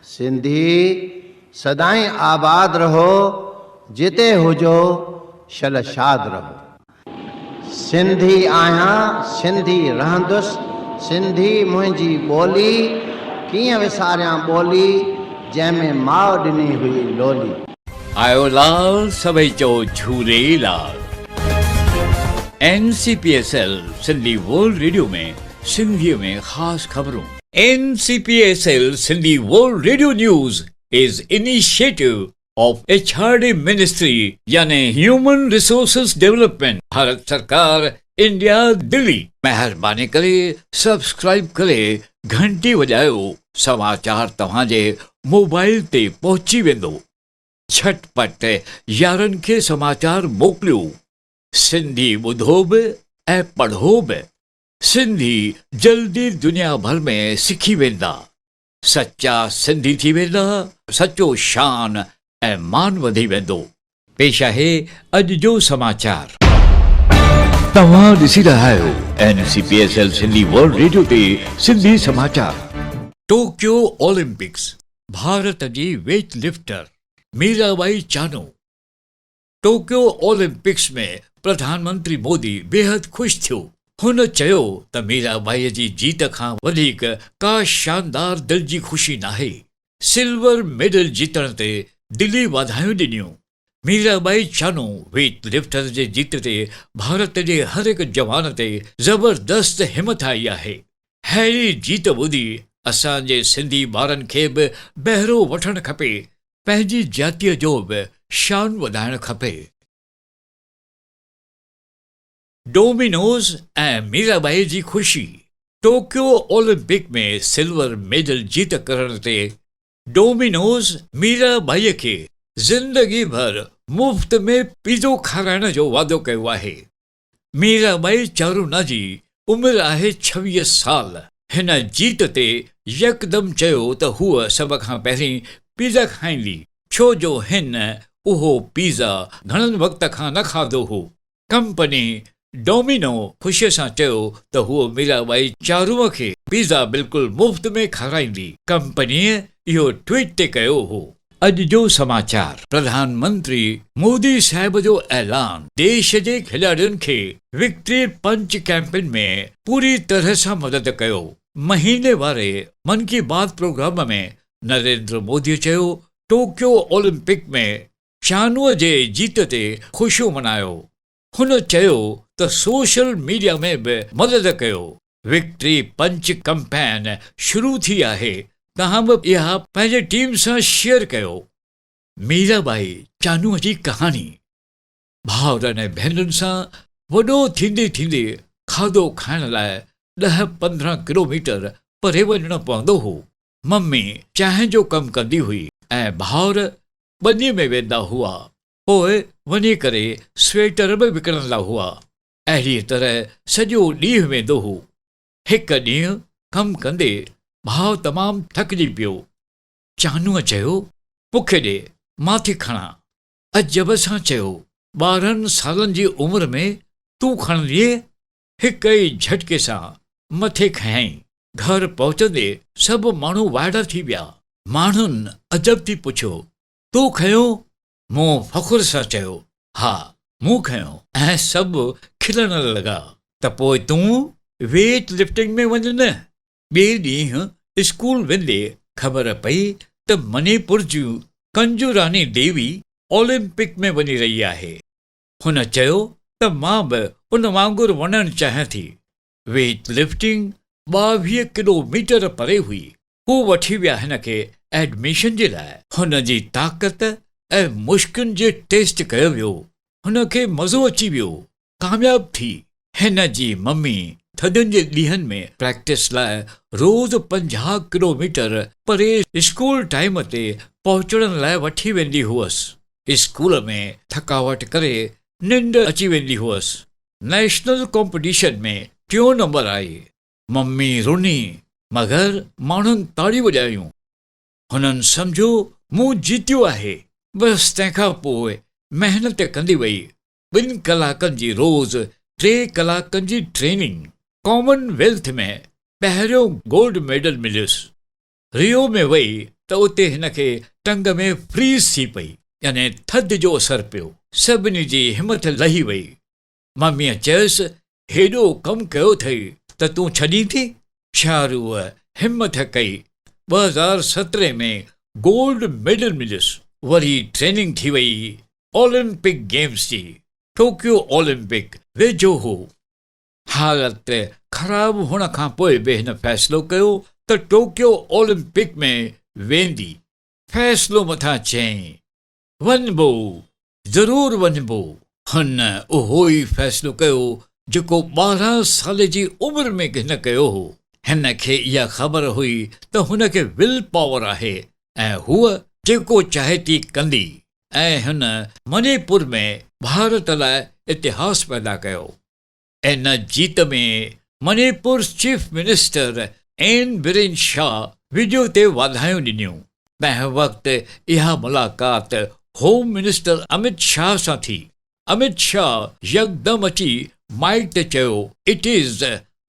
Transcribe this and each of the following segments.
سنڌي سدائين آباد رهو، جتي هجو شل شاد رهو. سنڌي آهيان سنڌي رهندس، سنڌي منهنجي ٻولي، ڪيئن وساريان ٻولي، جنهن ۾ ماء ڏني هئي لولي. آيو لال سڀئي چئو Jhulelal. N C P S L Sindhi world radio ۾ سنڌيء ۾ خاص خبرون. N C P S L Sindhi world radio news is initiative of H R D ministry يعني هيومن ريسورسز ڊولپمينٽ ڀارت سرڪار انڊيا دلي. مهرباني ڪري سبسڪرائيب ڪري گهنٽي وڄايو سماچار توهان جي موبائل تي پهچي ويندو. جهٽ پٽ يارن کي سماچار موڪليو. سنڌي ٻڌو به ۽ پڙهو به. سنڌي جلدي دنيا ڀر ۾ سکي ويندا. سچا سنڌي ٿي ويندا، سچو شان ۽ مان وڌي ويندو. پيش آهي اڄ جو سماچار. توهان ڏسي رهيا آهيو N C P S L Sindhi world radio تي سنڌي سماچار. ٽوڪيو اولمپڪس، ڀارت جي weight lifter Mirabai Chanu Tokyo Olympics ۾ Pradhan Mantri Modi بيحد خوش ٿيو. هن چيو ته ميرا ٻائي جي جيت کان وڌيڪ ڪا شاندار دل جي خوشي ناهي. سلور ميڊل جيتڻ تي دلي واڌايون ڏنيون. ميرا ٻائي چانو ويٽ لفٽر جي جيت تي ڀارت جي هر هڪ جوان تي زبردست همٿ آئي آهي. ههڙي جيت ٻڌي اسان جي سنڌي ٻارن کي به بهرو وٺڻ کپي پنهنجي جاتيء جو به شان وڌائڻ کپي. ڊومينوز ۽ ميرابائي جي خوشي، ٽوڪيو اولمپڪ ۾ سلور ميڊل جيت ڪرڻ تي ڊومينوز ميرابائيء کي زندگي ڀر مفت ۾ پيزو کارائڻ جو وعدو ڪيو آهي. ميرابائي چارونا جي عمر آهي 26 سال. هن جيت تي يڪدم چيو ته هوء سڀ کان پهرين پيزا کائيندي، ڇو جو هن اهو پيزا گهڻن وقت کان نه کاڌو هو. ڪمپني ڊومينو خوشيء سان چيو ته هوء ميرابائي چاروء کي پيزا بلڪل مفت ۾ کارائيندي. ڪمپنيء اهو ٽوئيٽ تي ڪيو هو. اڄ جو سماچار، پرڌان منتري مودي صاحب جو اعلان، ديش جي کيڏاڙين کي وڪٽري پنچ ڪيمپين ۾ پوري طرح سان مدد ڪيو. مهيني واري من ڪي بات پروگرام ۾ نريندر مودي چيو ٽوڪيو اولمپڪ ۾ چانوء جي جيت تي خوشيون منايو. هن چيو ته سوشل ميڊيا ۾ به مدد ڪيو. وڪٽري پنچ ڪمپين شروع ٿي آهي توهان به اها پنهنجي ٽيم سان شيئر ڪيو. ميرا ٻائي چانوء جي ڪهاڻي. ڀائرن ۽ ڀينرن سان وڏو ٿيندي ٿيندي کاڌو کائڻ لاء ڏهه 15 ڪلوميٽر پري وڃڻو پوندو هو. ممي چانهه جو ڪم ڪندي هئي ۽ ڀائر ٻنيء ۾ ويندا هئا. پوء وڃي ڪري سوئيٽر به وڪڻندا هئا. اهڙيء طرح سڄو ڏينهن ويندو هو. هڪ ڏينهن ڪم ڪندي ڀاء تمام ٿڪجي پيو. چانوء چيو، مون کي ڏي، مان ٿي کڻان. عجب سان چيو، 12 سالن جي عمر ۾ تون کڻندينء؟ هڪ ئي جهٽڪي سان مٿي کنيائين. گهر پهچندي سڀ ماڻهو وائڙا ٿي ويا. ماڻهن عجب ٿي پڇيو، تو کنيو؟ مون فخر سان چيو، ها، مون کنيو. ۽ سڀ کلڻ لڳا. ته پوء تون ويٽ لفٽنگ ۾ وڃ نه. ٻئي ڏينهن اسڪول ويندي خبر پئي ته منيپور جي ڪنجوراني ديوي اولمپڪ ۾ وڃي رهي آهي. هن چيو ته مان به ان وانگر وڃڻ چاهيان ٿي. ويٽ لفٽنگ 22 ڪلو ميٽر پري هئي. هو وٺي ويا هن کي ايڊميشن جي لاء. هن جي طاقت ۽ مشڪن جي ٽيسٽ ڪيو ويو. هن کي مزو اچي ويو. ڪامياب ٿي. هن جي ممي ٿڌين جي ڏينهن ۾ پريڪٽس لاء روز 50 ڪلوميٽر پري اسڪول ٽائيم تي پهچڻ لاء وٺي ويندي هئس. اسڪول ۾ ٿڪاوٽ ڪري ننڊ اچي ويندي هئس. نيشنل ڪامپٽيشن ۾ ٽيون نمبر آئي. ممي رني، مگر ماڻهن تاڙيون وڄايون. هنن سمجهيو مون جيتيو آهي. بس تنهن کان پوء محنت ڪندي وئي. ٻن ڪلاڪن جي روز 3 ڪلاڪن جي ٽريننگ. ڪامن ويلٿ ۾ پهريون گولڊ ميڊل مليس. ريو ۾ وئي ته اتي هن کي ٽنگ ۾ فريز ٿي پئي يعني ٿڌ جو اثر پيو. سڀني جي همٿ لهي وئي. مميء چيس، هيڏو ڪم ڪيو اٿئي ته تون ڇڏين ٿي؟ شاروء همٿ ڪئي. 2017 ۾ گولڊ ميڊل مليس. وري ٽريننگ ٿي وئي اولمپڪ گيمز جي. ٽوڪيو اولمپڪ ويجهو هو. حالت خراب هئڻ کان پوء به هن فيصلو ڪيو ته ٽوڪيو اولمپڪ ۾ ويندي. فيصلو مٿان چيائين، وڃبو، ضرور وڃبو. هن اهو ئي فيصلو ڪيو جيڪو 12 سال جي عمر ۾ هن ڪيو هو. هن کي اها خبر هئي ته هن کي will power آهي ۽ هوء جيڪو چاهي ٿي ڪندي ۽ هن مني پور ۾ ڀارت لاء اتهاس پيدا ڪيو. ان جيت ۾ Manipur chief minister N Biren Shah video تي واڌايون ڏنيون. تنهن وقت اها ملاقات هوم منسٽر امت شاهه سان ٿي. امت شاهه يڪدم اچي مائيڪ تي چيو it is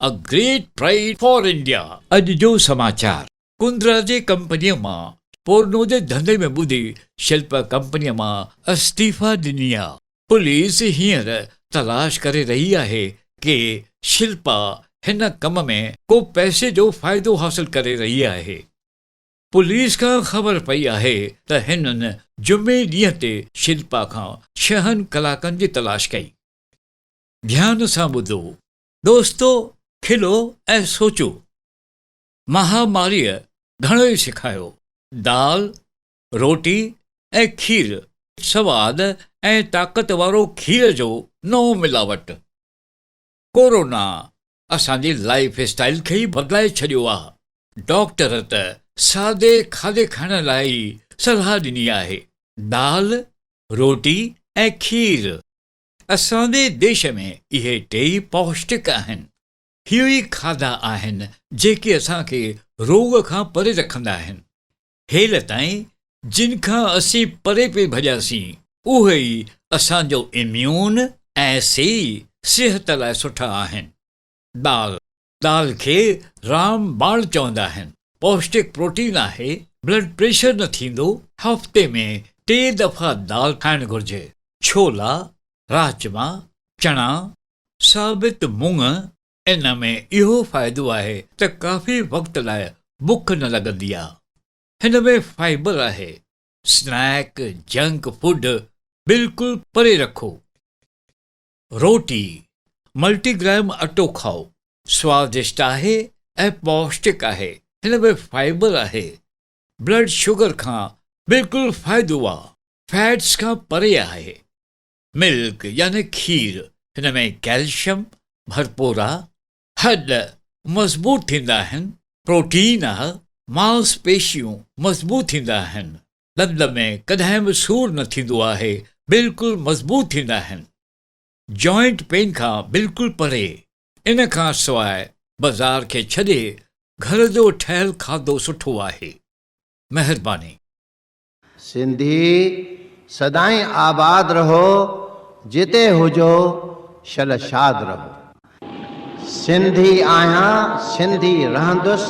a great pride for India. اڄ جو سماچار ڪندرا جي ڪمپنيء مان پورنو جي ڌنڌي ۾ ٻڌي شلپا ڪمپنيء مان استعيفا ڏني آ. پوليس هينئر تلاش ڪري رهي آهي ڪي شلپا هن ڪم ۾ ڪو پئسي جو فائدو حاصل ڪري رهي آهي. پوليس کان خبر پئي آهي ته هنن جمعي ڏينهن تي شلپا کان ڇهن ڪلاڪن جي تلاش ڪئي. ڌيان سان ٻڌو دوستو کلو ۽ سوچو. مهاماريء گهڻو ئي سکايو. دال، روٽي ۽ کير سواد ۽ طاقت وارو کير جو نئون ملاوٽ. ڪورونا اسان جي لائيف اسٽائيل کي ئي بدلائي ڇڏيو آ. ڊاڪٽر ته سادي کاڌي کائڻ لاء ئي صلاح ڏني آهي. دال، روٽي ۽ کير. اسان جي ديش ۾ اهي ٽيئي پوشٽڪ آهن. اهي ئي کاڌا آهن جيڪي اسان کي روڳ کان پري رکندا آهن. هيل تائين جن کان اسين پري پئي ڀڄياسين، اهي ئي اسان جو اميون ۽ سي ئي صحت لاء سٺا آهن. دال، دال کي رام باڻ چوندا آهن. پوشٽڪ پروٽين آهي، بلڊ پريشر نه ٿيندو. هفتي ۾ ٽي دفعا دال کائڻ گهرجي. ڇولا، راجما، چڻا، ثابت مڱ، ان ۾ اهو فائدو آهي ته ڪافي وقت لاء بک نه لڳندي آ. هن ۾ فائبر آهي. سنيڪ، جنڪ فوڊ بلڪل پري رکو. روٽي، ملٽي گرائم اٽو کائو. سوادشٽ آهي ۽ پوشٽڪ آهي. هن ۾ فائبر آهي. بلڊ شگر کان بلڪل فائدو آ. فيٽس کان پري آهي. ملڪ يعني کير، هن ۾ ڪئلشم ڀرپور آ، هڏ مضبوط ٿيندا آهن، پروٽين آ، مانس پيشيون مضبوط ٿيندا آهن، ڏند ۾ ڪڏهن به سور نه ٿيندو آهي، بلڪل مضبوط ٿيندا آهن. جوائنٽ پين کان بلڪل پري. ان کان سواء بازار کي ڇڏي گهر جو ٺهيل کاڌو سٺو آهي. مهرباني. سنڌي سدائين آباد رهو جتي هجو شل شاد رهو. سنڌي آهيان سنڌي رهندس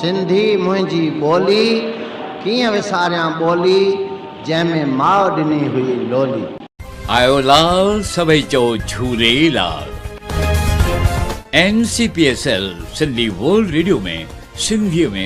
سنڌي منهنجي ٻولي ڪيئن وساريان ٻولي جنهن ۾ ماء ڏني هئي لولي. آيو لال سڀئي چئو Jhulelal. N C P S L Sindhi world radio ۾ سنڌيء ۾